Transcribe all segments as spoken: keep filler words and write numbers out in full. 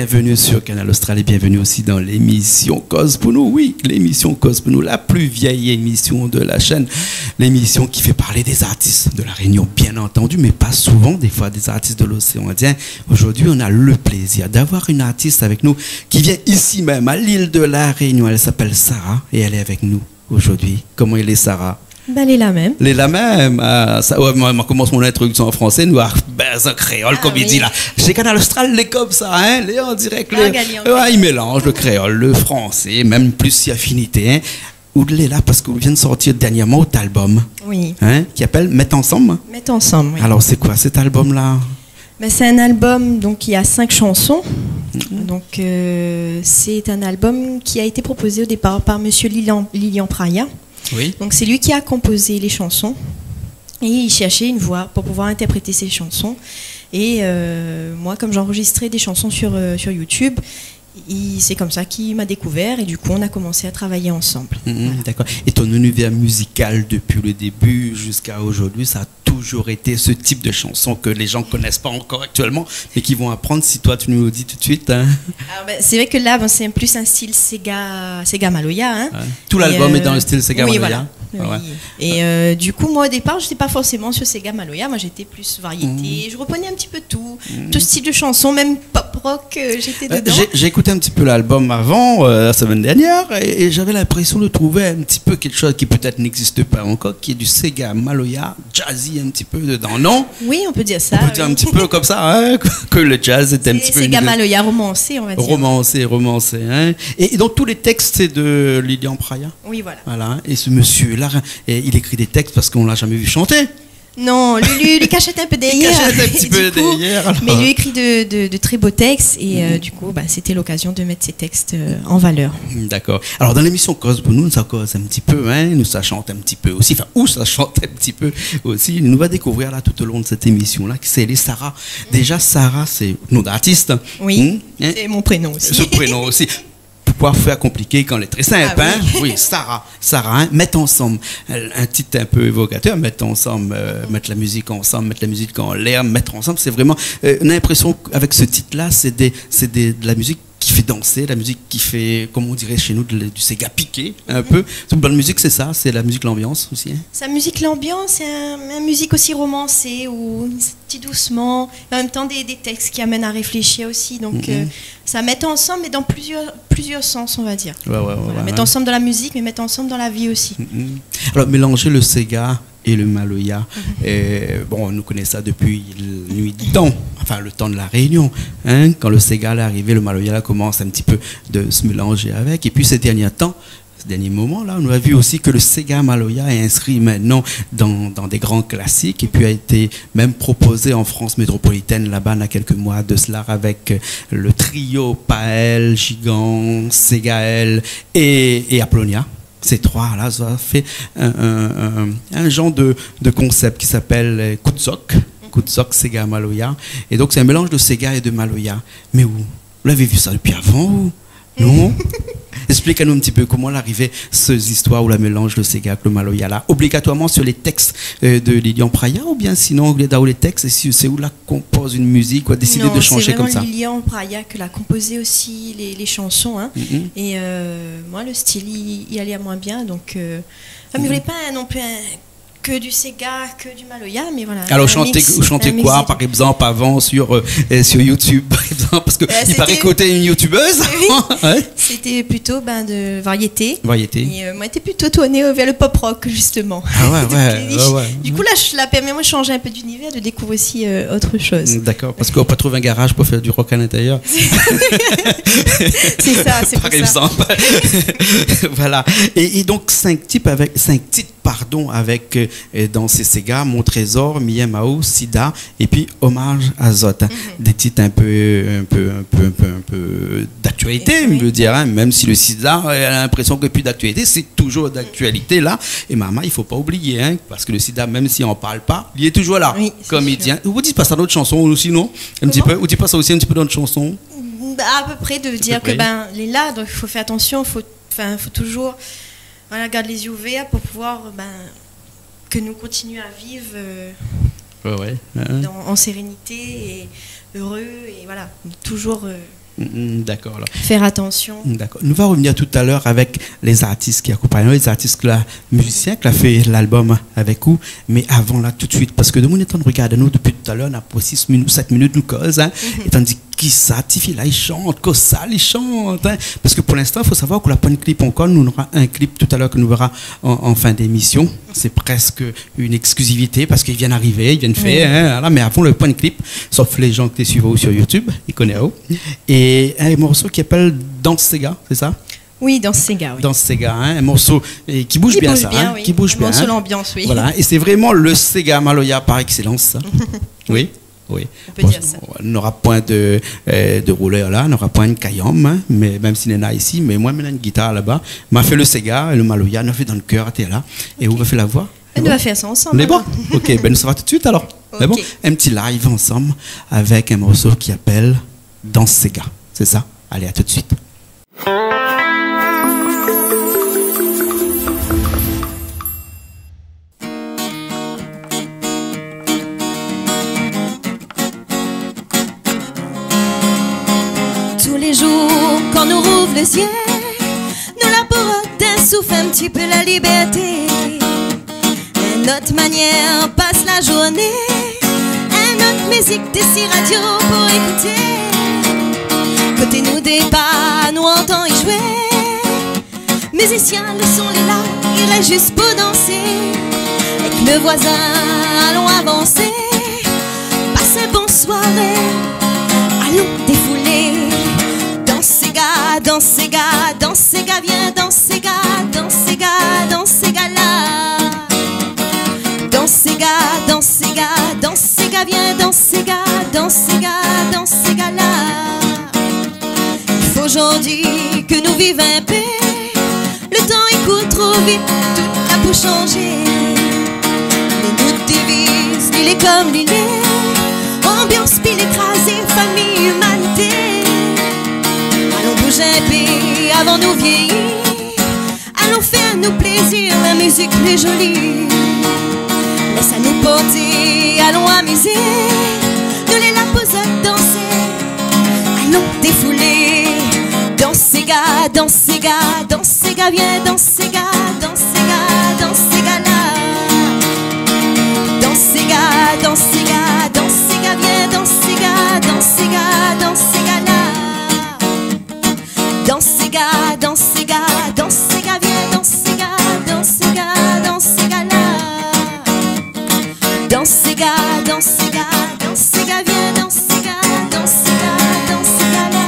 Bienvenue sur Kanal Austral et bienvenue aussi dans l'émission Koz pou nou. Oui, l'émission Koz pou nou, la plus vieille émission de la chaîne, l'émission qui fait parler des artistes de La Réunion, bien entendu, mais pas souvent, des fois des artistes de l'océan Indien. Aujourd'hui, on a le plaisir d'avoir une artiste avec nous qui vient ici même, à l'île de La Réunion. Elle s'appelle Sarah et elle est avec nous aujourd'hui. Koman i lé, Sarah ? Bin, lé la mèm. Lé la mèm. Ah, sa, ouais, moin, moin la komans mon introduksion an fransé, nou, ah, bin, an kréol, konm i di la. Shé Kanal Austral, lé konmsa, hein, lé an dirèk, lé, ouais, i mélanz le kréol, le fransé, mèm plis si afinité, hein. Ou lé la parske ou vien de sortir dernièrman out album, hein, ki apèl Mèt Ansanm. Mèt Ansanm, oui. Alors, c'est quoi cet album-là ? Ben, c'est un album, donc, il y a cinq chansons. Mhm. Donc, euh, c'est un album qui a été proposé au départ par monsieur Lilian, Lilian Praya. Oui. Donc, c'est lui qui a composé les chansons. Et il cherchait une voix pour pouvoir interpréter ses chansons. Et, euh, moi, comme j'enregistrais des chansons sur, euh, sur YouTube, il, c'est comme ça qu'il m'a découvert et du coup, on a commencé à travailler ensemble. Mhm, voilà. D'accord. Et ton univers musical depuis le début jusqu'à aujourd'hui, ça a toujours été ce type de chanson que les gens connaissent pas encore actuellement, mais qui vont apprendre si toi tu nous le dis tout de suite, hein. Alors, ben, c'est vrai que là, bon, c'est plus un style séga, séga maloya, hein. Ouais. Tout l'album est dans le style séga maloya. Et, euh, oui, voilà. Ah ouais. Oui. Et, euh, du coup, moi, au départ, j'étais pas forcément sur séga maloya. Moi, j'étais plus variété. Mhm. Je reprenais un petit peu tout, tout style de chanson, même pop rock, euh, j'étais dedans. Euh, j'ai, j'ai écouté un petit peu l'album avant, euh, la semaine dernière, et, et j'avais l'impression de trouver un petit peu quelque chose qui peut-être n'existe pas encore, qui est du séga maloya, jazzy un petit peu dedans, non ? Oui, on peut dire ça, oui. On peut dire un petit peu comme ça, hein, que, que le jazz est un petit peu... C'est séga maloya romancé, on va dire. Romancé, romancé, hein. Et, et donc, tous les textes, c'est de Lilian Praya ? Oui, voilà. Voilà, hein. Et ce monsieur-là, eh, il écrit des textes parce qu'on l'a jamais vu chanter. Non, li, li, li kashèt un peu derrière. Li kashèt un petit peu derrière, alors. Du coup, mais lui écrit de, de, de très beaux textes et, euh, du coup, bah, c'était l'occasion de mettre ces textes, euh, en valeur. D'accord. Alors, dans l'émission Koz pou nou, nou sa koz un petit peu, hein, nou sa shant un petit peu aussi, enfin, ou sa shant un petit peu aussi. Nou va découvrir là tout au long de cette émission-là qui c'est les Sarah. Déjà, Sarah, c'est nom d'artiste. Oui, c'est mon prénom aussi. Ce prénom aussi. Pourquoi faire compliqué quand il est très simple, hein ? Ah oui. Oui, Sarah, Sarah, hein, Mèt Ansanm, un titre un peu évocateur, Mèt Ansanm, euh, mettre la musique ensemble, mettre la musique en l'air, mettre ensemble, c'est vraiment, euh, on a l'impression qu'avec ce titre-là, c'est des, c'est des, de la musique qui fait danser, la musique qui fait, comme on dirait chez nous, de, du séga piqué, un peu. Mhm. Cette bonne musique, c'est ça, c'est la musique l'ambiance aussi, hein. Sa mizik lanbians, sé in, in mizik osi romansé, ou ti dousman, é an mèm tan dé, dé tèks ki amèn a réfléshir osi. Donk, euh, sa mèt ansanm, mé dan plizyèr, plizyèr sans, on va dir. Ouais, ouais, ouais. Voilà, mèt ansanm dan la mizik, mé mèt ansanm dan la vi osi. Alor, mélanzé le séga é le maloya, euh, bon, nou koné sa dopi la nuit des temps, enfin, le temps de la Réunion, hein, kan le séga la arivé, le maloya la komans in ti pé de se mélanzé avèk. É pi, sé dèrnié tan, ces derniers moments-là, on a vu aussi que le séga maloya est inscrit maintenant dans, dans des grands classiques et puis a été même proposé en France métropolitaine là-bas, il y a quelques mois de cela, avec, euh, le trio Paël, Gigant, Ségaël et, et Apolonia. Ces trois-là, ça fait un, un, un, un genre de, de concept qui s'appelle, euh, Kout Zok. Kout Zok, séga maloya. Et donc, c'est un mélange de séga et de maloya. Mais où Ou lavé vi sa dopi avan, ou ? Non ? Esplik anou in ti pé koman la arivé, sé zistoir ou la mélanz le séga avèk le maloya la, obligatoirman sur les textes, euh, de Lilian Praya, oubien sinon, ou lé dan le tèks, é si, sé ou la konpoz in mizik, ou la désid de shanzé konmsa ? Non, c'est vraiment Lilian Praya ke la konpozé osi lé, lé shanson, hein. É, euh, moin, le stil, i, i alé amoin bien, donk, euh, ah, mé mi voulé pa non pli in ke du séga, ke du maloya, mé voilà. Alor, in mix, ou shanté koi, par égzanp, avan sur, euh, euh, sur YouTube, par égzanp, parske i paré ke ou té in youtubèz. Oui. Ouais. Sété plito, ben, de variété. Variété. É, euh, moin té plito tourné, euh, vèr le pop rock, zistoman. Ah ouais, ouais, ouais. Du kou, la, la pèrmé amoin de shanzé in pé dinivèr, de dékouvrir osi, euh, ot shoz. Dakor, parske ou la pa trouv in garaz pou fé du rock a l'intérieur. Sé sa, sé pou sa. Par égzanp. Voilà. É, é donk, sink tit avèk, sink tit pardon, avèk, euh, dan sé séga, Mon Trésor, Mi yèm aou, Sida, épi Omaz azot, hein. Dé tit in pé, in pé, in pé, in pé, in pé d'aktualité, mi vé dir, hein, mèm si le sida, euh, la linprésion ke pi d'aktualité, sé touzour d'aktualité, la. É mama, i fo pa oublié, hein, parske le sida, mèm si i an parl pa, li lé touzour la, konm i di, hein. Oui, sé sir. Ou di pa sa dan out shanson osi, non ? In ti pé, ou di pa sa osi in ti pé dan out shanson ? Koman ? A pé pré, de dir ke, ben, li lé la, donk i fo fé atansion, fo, anfin, fo touzour voilà, gard lé zyé ouvèr pou pouvoir, ben, ke nou kontinié a viv, euh, dan, an sérénité é éré, é voilà, touzour, euh, Mm, mm, dakor, alor. Fé atansion. Mm, dakor. Nou va revenir talèr avèk lé zartis ki akonpagn aou, lé zartis la, mizisien ki la fé lalbom avèk ou. Mé avan la, tout suit, parske demoun lé antrin regard anou dopi talèr, na pou sis minit, sèt minit nou koz, in. Mhm. É tandik kisa, tifi la i shant, kosa li shant, in. Parske pou linstan, fo savoir ke la poin klip ankor, nou nora in klip talèr ke nou vèra an, an fin d'émision. Sé prèsk in eksklizivité parske i vien arivé, i vien fé, oui, in, voilà, mé avan le poin klip, sof lé jan ki suiv aou sur YouTube, i koné aou. É in morso ki apèl Dans Séga, sé sa ? Oui, Dans Séga, oui. Dans Séga, in, in morso, é ki bouz bien, oui. Ki bouz bien, in. In morso lanbians, oui. Voilà, é sé vréman le séga maloya par excellence, sa. Oui. Oui. On peut dire ça. Bon, nora poin de, euh, de roulèr la, nora poin de kayanm, in, mé mèm si néna isi, mé moin, mi néna in gitar laba. Ma fé le séga, le maloya, nou la fé dan le kèr, atèr la. É ou va fé la voi. É nou va fé sa ansanm, alor. Lé bon ? OK, bin nou sava tout suit, alor. Lé bon ? OK. In ti live ansanm avèk in morso ki apèl Dans Séga. Sé sa ? Alé, a tout suit. Tou lé zour, kan nou rouv lé zié, nou la pou rod in souf, in ti pé la libèrté. In not manièr pas la zourné, in not mizik dsi radio pou ékouté. Koté nou dépa, nou antan i zoué. Mizisien, le son lé la, i rès zis pou dansé. Èk le voizin, alon avansé. Pas in bon soiré, alon défoulé. Dans séga, dans séga, dans séga, vien dans séga, dans séga, dans séga la. Dans séga, dans séga, dans séga, vien dans séga, dans séga, dans séga la. I fo zordi ke nou viv in pé. Le tan i kour tro vit, tout la pou shanzé. Mé nout déviz, li lé kom li lé. Anbians pi lé krazé, fami, imanité. Alon bouz in pé avan nou viéyi. Alon fé anou plézir, la mizik lé zoli. Lès anou porté, alon amizé. Nou lé la pou zot dansé. Alon défoulé. Dans séga, dans séga, dans séga, vien dans séga, dans séga, dans séga la. Dans séga, dans séga, dans séga, vien dans séga, dans séga, dans séga la. Dans séga, dans séga, dans séga, vien dans séga, dans séga, dans séga la. Dans séga, dans séga, dans séga, vien dans séga, dans séga, dans séga la.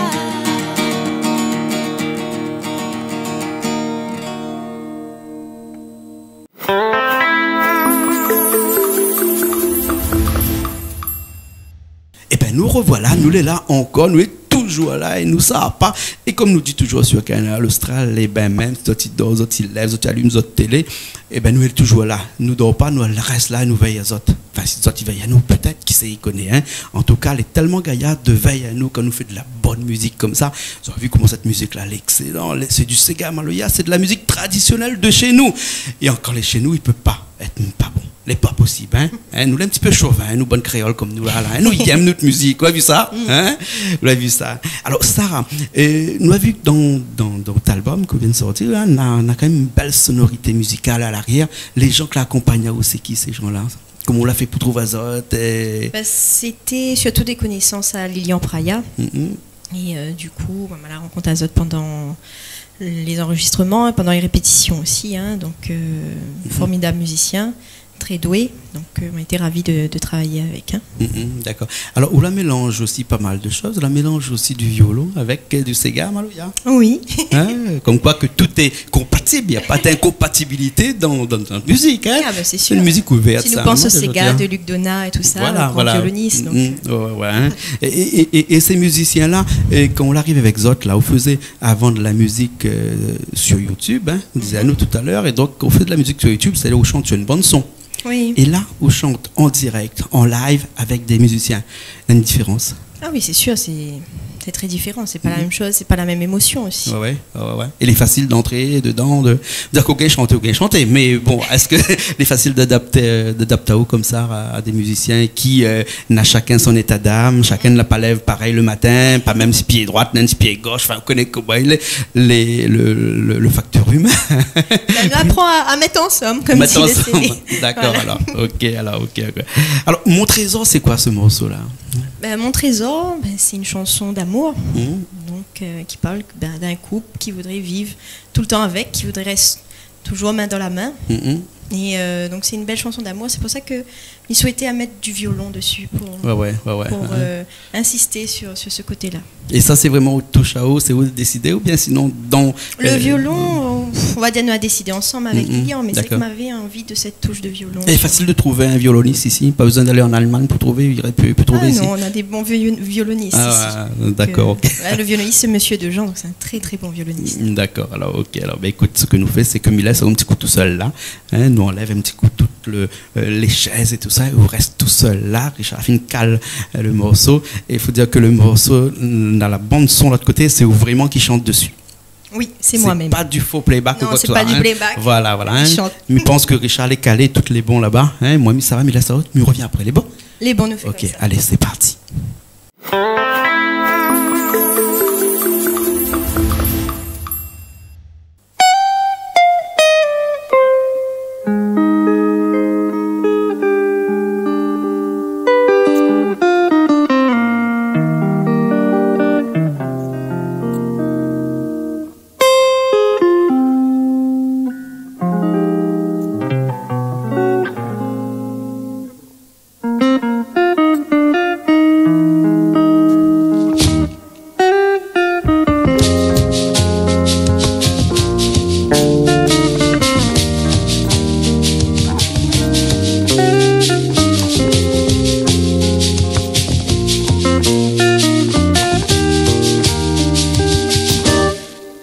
Ébin, nou revoila, nou lé la ankor, nou lé touzour la é nou sava pa. É kom nou di touzour sur Kanal Austral, ébin, mèm si zot i dor, zot i lèv, zot i alim zot télé, ébin, nou lé touzour la. Nou dor pa, nou rès la, nou vèy azot. Anfin, si zot i vèy anou, pétèt, kisa i koné, in. An tou ka, lé tèlman gayar de vèy anou kan nou fé de la bone mizik komsa. Zot la vi koman sèt mizik la lé ékselan, lé, sé du séga maloya, sé de la mizik tradisionèl de shé nou. É ankor lé shé nou, i pé pa èt pa bon. Lé pa posib, in. In, nou lé in ti pé shovin, nou, bann kréol kom nou la, la, in. Nou i èm nout mizik, ou la vi sa, in. Ou la vi sa. Alor, Sarah, euh, nou la vi dan, dan, dan out albom ke ou vien de sortir la, na, na kan mèm in bèl sonorité mizikal a larièr. Lé jan ki la akonpagn aou, sé ki sé jan la ? Koman ou la fé pou trouv azot, euh ? Bin, sété sirtou dé konésans a Lilian Praya. Mm, mm. É, euh, du kou, bon, ma la rankont azot pandan lé zanrozistroman é pandan lé répétision osi, in. Donk, euh, formidab mizisien, tré dwé. Donk, euh, ma été ravi de, de travay avèk, in. Mm, mm, dakor. Alor, ou la mélanz osi pa mal de shoz. Ou la mélanz osi du violon avèk, euh, du séga maloya. Oui. In ? Kom koi ke tout lé konpatib, na pa d'inkonpatibilité dan, dan, dan la mizik, in. Ah, bin, sé sir. Sé in mizik ouvèr, sa, in. Si nou pans o séga de Luc Donat é tousa, le gran violonis, donk, euh. Voilà, voilà. Mm, mm, ouais, ouais, in. É, é, é, é, é sé mizisien la, euh, kan ou la ariv avèk zot la, ou fézé avan de la mizik, euh, sur YouTube, in, ou dizé anou talèr, é donk, ou fé de la mizik sur YouTube, sétadir ou shant sur in bann son. Oui. É la, ou shant an dirèk, an live, avèk dé mizisien. Na in diférans ? Ah oui, sé sir, sé, C'est très différent, c'est pas la même chose, c'est pas la même émotion aussi. Ouais, ouais, ouais, ouais. É lé fasil d'antré dedan, de, dir ou gingn shanté, ou gingn shanté, mé bon, èske lé fasil d'adapté, euh, d'adapté aou konmsa a, a dé mizisien ki, euh, na shakinn son éta d'am, shakinn la pa lèv parèy le matin, pa mèm si pié droit, mèm si pié gosh, anfin, ou koné koman i lé, lé, le, le, le facteur humain. Ben, nou aprann a, a mèt ansanm, konm di le CD. Mèt ansanm. Dakor, alor. Voilà. Ok, alor, ok, ok. Alor, Mon Trésor, sé koi se morso-la ? Ben, Mon Trésor, ben, c'est une chanson d'amour, donc, euh, qui parle, ben, d'un couple qui voudrait vivre tout le temps avec, qui voudrait rester toujours main dans la main. Mhm. Et, euh, donc, c'est une belle chanson d'amour. C'est pour ça que mi souhaitais à mettre du violon dessus pour, ouais, ouais, ouais, ouais, pour, euh, insister sur, sur ce côté-là. É sa, sé vréman ou toush aou, sé ou désid, oubien sinon dan, euh, le violon, on va dire, nou la désidé ansanm avèk Lilian, mé sé ke mavé anvi de sèt toush de violon. Mhm, dakor. É fasil de trouv in violonis isi, pa bezoin d'alé an Allemagne pou trouvé, i pé, i pé trouvé isi. Ah non, on a des bons viol-, violonistes ici. Ah, ouais, dakor, ok. Donc, euh, ouais, le violoniste, c'est Monsieur Dejean, donc c'est un très, très bon violoniste. Dakor, alor, ok. Alor, ben, ékout, sak nou fé, sé ke mi lès aou in ti kou tousèl la, hein, nou anlèv in ti kou tout le, euh, lé shèz é tousa, é ou rès tousèl la, Richard la fine kal, euh, le morso. É i fo dir ke le morso, mm, dan la bann son lot koté, sé ou vréman ki shant desi. Oui, c'est moi-même. Sé pa du faux playback ou koi ke se soi, hein. Non, c'est pas du playback. Voilà, voilà, hein. Je chante. Mi pans ke Richard lé kalé, tout lé bon laba, hein. Moin, mi sava, mi lès aou, mi rovien apré, lé bon ? Lé bon, nou fé konmsa. Ok, alé, sé parti.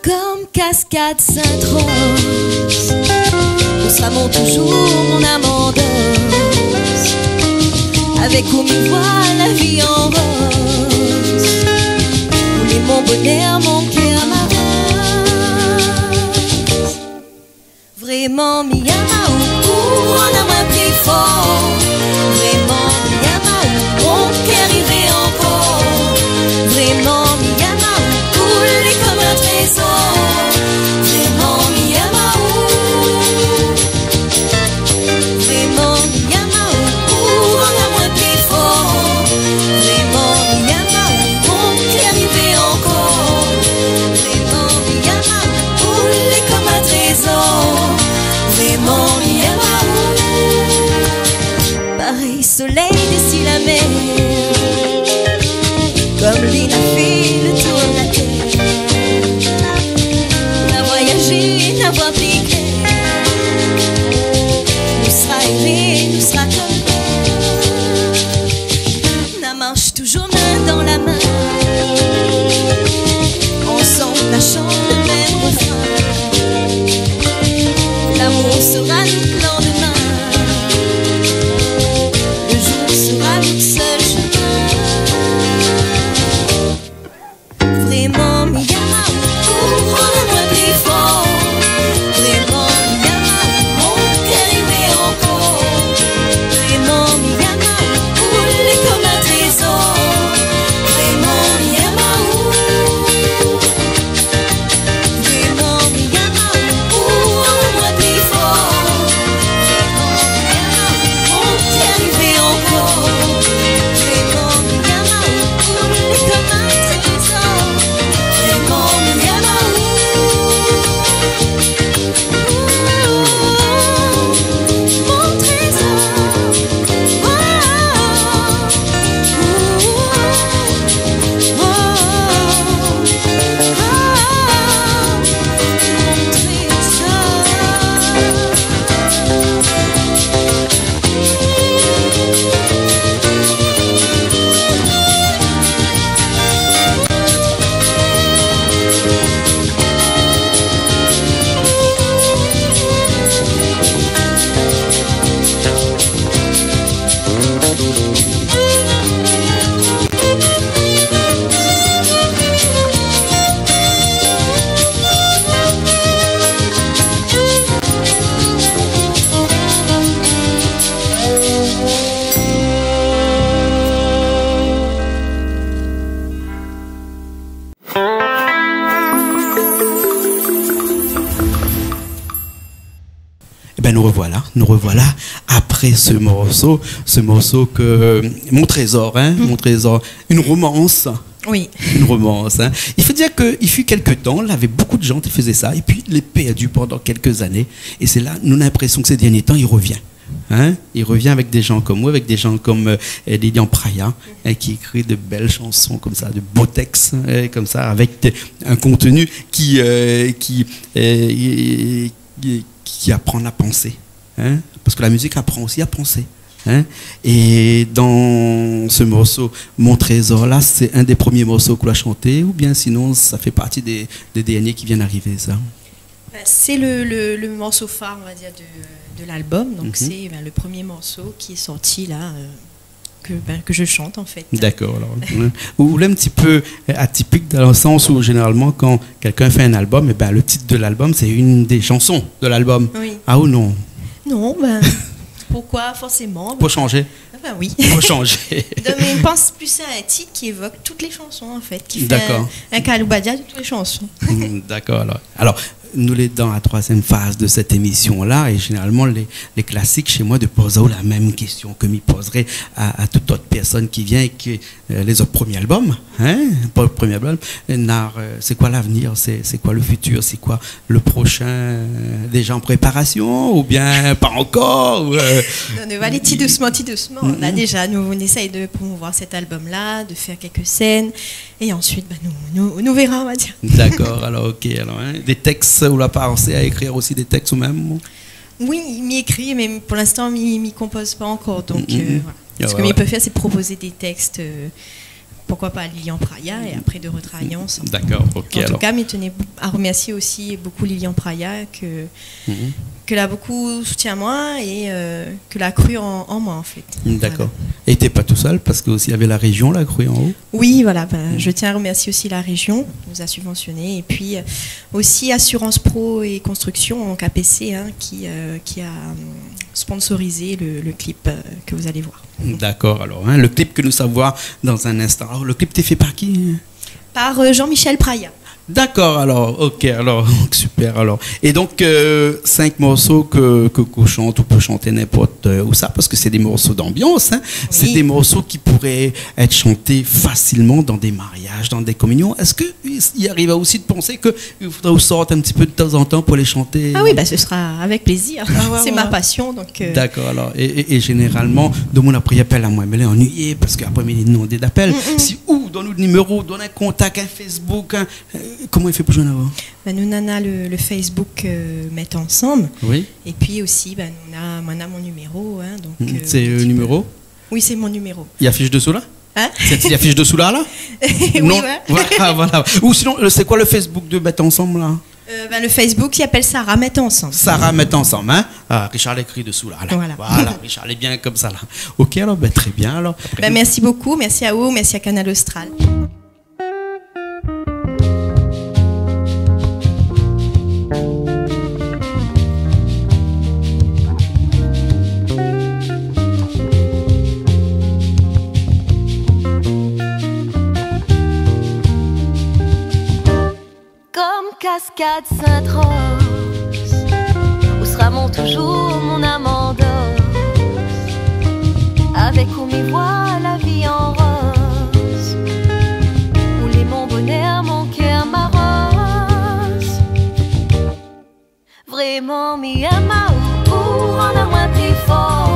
Konm kaskad Sainte-Rose, ou sra mon toujour, mon âme en danse. Avèk ou mi voi la vi an roz. Ou lé mon bonèr, mon kèr, ma roz. Vréman mi yèm aou, ou rann amoin pli for. Vréman mi yèm aou, mon kèr i vé ankor. Vréman mi yèm aou, ou lé konm in trézor. Vréman mi yèm aou. Vréman mi yèm aou, ou rann amoin pli for. Vréman mi yèm aou, mon kèr i vé ankor. Vréman mi yèm aou, ou lé konm in trézor. Vréman mi yèm aou. Parèy solèy dési la mèr, konm li la fé le tour la tèr. Na voiyajé, na voir pli klèr. Nou sra éré, nou sra konm lèr. Na marsh toujour min dan la min. Ansanm, na shant le mèm refrin. Lamour sra nout landmin. Le jour sra nout sèl shemin. Vréman mi yèm aou, ou rann amoin pli for. Vréman Bin, nou revoila, nou revoila apré se morso, se morso ke, Mon Trésor, in, Mon Trésor, in romans. Oui. In romans, in. I fo dir ke i fut kèk tan, lavé bonpé de moun té i fé sa, épi lé pèrdi pandan kèk zané. É sé la, nou na linprésion ke sé dèrnié tan, i revien. In ? I revien avèk dé moun konm ou, avèk dé moun konm, euh, Lilian Praya, in, ki ékri de bèl shanson konmsa, de bo tèks, in, konmsa, avèk dé, in kontni ki, euh, ki, euh, ki, ki aprann a pansé, in ? Parske la mizik i aprann osi a pansé, in ? É dan se morso, Mon Trésor la, sé inn dé promié morso ke ou la shanté, oubien sinon, sa i fé parti dé, dé dèrnié ki vien arivé, sa ? Ben, c'est le, le, le morceau phare, on va dire, de, de l'album. Donc, c'est, ben, le premier morceau qui est sorti là, euh, que, ben, que je chante, en fait. Dakor, alor, in. Ou, ou lé in ti pé, euh, atipik dan le sans ou, zénéralman, kan kèlkin i fé in album, é bin, le tit de l'album, sé inn dé shanson de l'album. Oui. Ah, ou non ? Non, ben, pourquoi forcément ? Pou shanzé. Enfin, oui. Pou shanzé. Donc, mais je pense plus à un titre qui évoque toutes les chansons, en fait, qui fait un, un kaloubadia de toutes les chansons. Dakor. Mm, dakor, alor. Alor, nou lé dan la troizièm faz de sèt émision-la, é zénéralman, lé, lé klasik shé moin, de poz aou la mèm késtion ke mi pozré a, a tout ot pèrsone ki vien é ke, euh, lé zot promié album, in, pou le promié album, euh, na, euh, sé koi l'avenir, sé, sé koi le fitir, sé koi le proshin, euh, déza an préparasion, oubien pa ankor, ou, euh... Non, nou va alé ti dousman, ti dousman. La, déza, nou, nou éséy de promouvoir sèt album-la, de fèr kèk sèn, é ansuit, ben, nou, nou, nou véra, on va dir. Dakor, alor, OK, alor, in. Dé tèks, ou la pansé a ékrir osi dé tèks ou mèm, ou ? Oui, mi ékri, mé pou linstan, mi, mi konpoz pa ankor, donk, euh, voilà. Sak mi pé fèr, sé propoz dé tèks, euh, pourquoi pas à Lilian Praya, é apré de retravailler ansanm. Dakor, OK, alor. En tout cas, mi tien a remèrsié osi bonpé Lilian Praya ke, ke la bonpé soutien amoin é, euh, ke la kru an, an moin, an fèt. Dakor. Voilà. É té pa tousèl, parske osi navé la réjion la kru an ou. Oui, voilà, ben, je tiens à remercier aussi la région qui nous a subventionnés, et puis, euh, aussi Assurance Pro et Construction, donc A P C, hein, qui, euh, qui a, euh, sponsorisé le, le clip, euh, que vous allez voir. Dakor, alor, in, le clip ke nou sa voir dan in instan. Alor, le clip té fé par ki, in ? Par, euh, Jean-Michel Praya. Dakor, alor, OK, alor, super, alor. É donk, euh, sink morso ke, ke, ke ou shant, ou pé shanté ninport, euh, ousa, parske sé dé morso d'anbians, in. Sé dé morso ki pouré èt shanté fasilman dan dé mariaz, dan dé kominion. Èske i, i ariv aou osi de pansé ke i fodré ou sort in ti pé de tanzantan pou alé shanté ? Ah oui, bah, ce sera avec plaisir. C'est ma passion, donc, euh. Dakor, alor. É, é, é zénéralman, demoun apré i apèl amoin, mé lé annuiyé, parske apré, mi inondé d'apèl. Si ou done out niméro, done in kontak, in Facebook, in, euh, koman i fé pou zoinn aou ? Ben, nou nana le, le Facebook, euh, Mèt Ansanm. Oui. Épi osi, ben, nou nana, moin na mon niméro, in, donk, euh, sé, euh, niméro ? Oui, sé mon niméro. I afish desou la ? In ? Sé, i afish desou la, la ? Oui, ouais. Voilà, voilà. Ou sinon, euh, sé koi le Facebook de Mèt Ansanm, la ? Euh, ben, le Facebook, i apèl Sarah Mèt Ansanm. Sarah Mèt Ansanm, in ? Ah, Richard la ékri desou la, la. Voilà. Voilà, Richard lé bien konmsa, la. OK, alor, ben, trè bien, alor. Ben, merci beaucoup, merci à vous, merci à Kanal Austral. Konm kaskad Sint-Roz, ou sra mon touzour, mon amandos. Avèk ou mi voi la vi an roz. Ou lé mon bonèr, mon kèr, ma roz. Vréman mi èm aou, ou rann amoin pli for.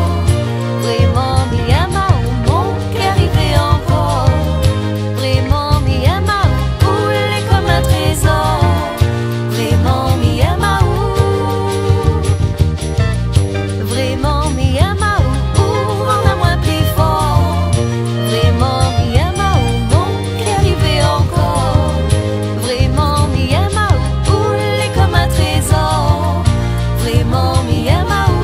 Vréman mi èm aou, mon kèr i vé ankor. Vréman mi èm aou, ou lé konm in trézor. Vréman mi èm aou. Vréman mi èm aou, ou rann amoin pli for. Vréman mi èm aou, mon kèr i vé ankor. Vréman mi èm aou, ou lé konm in trézor. Vréman mi èm aou.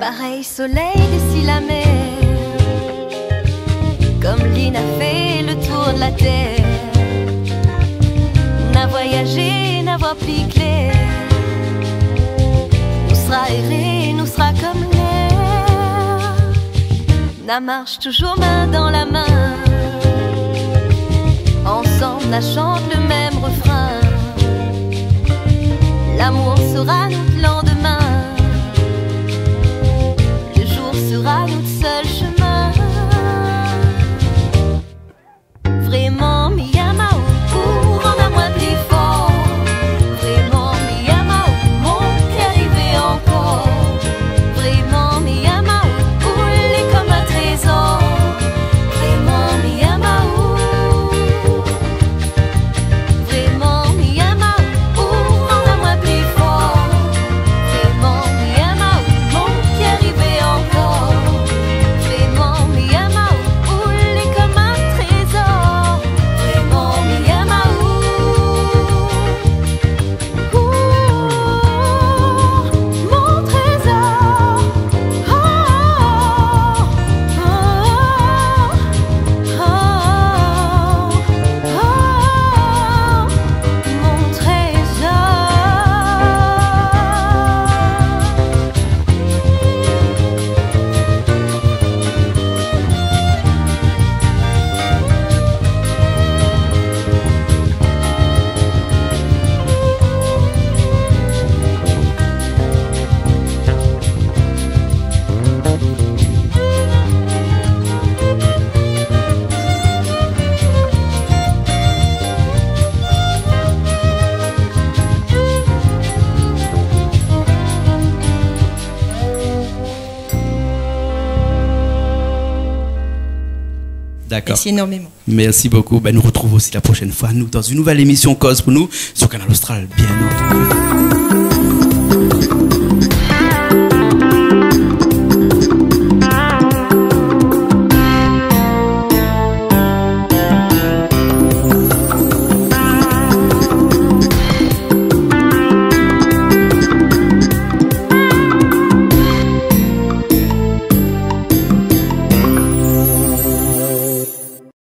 Parèy solèy dési la mèr, konm li na fé le tour de la tèr. Na voiyazé, na voi pli klèr. Nou sra éré, nou sra konm lèr. Na marsh touzour min dan la min. Ansanm na shant le mèm refrin. Lamour sra nout landemin. D'accord. Merci énormément. Merci beaucoup. Ben, nou retrouv osi la prochaine fois, nou, dans une nouvelle émission Koz pou nou, sur Kanal Austral, bien entendu.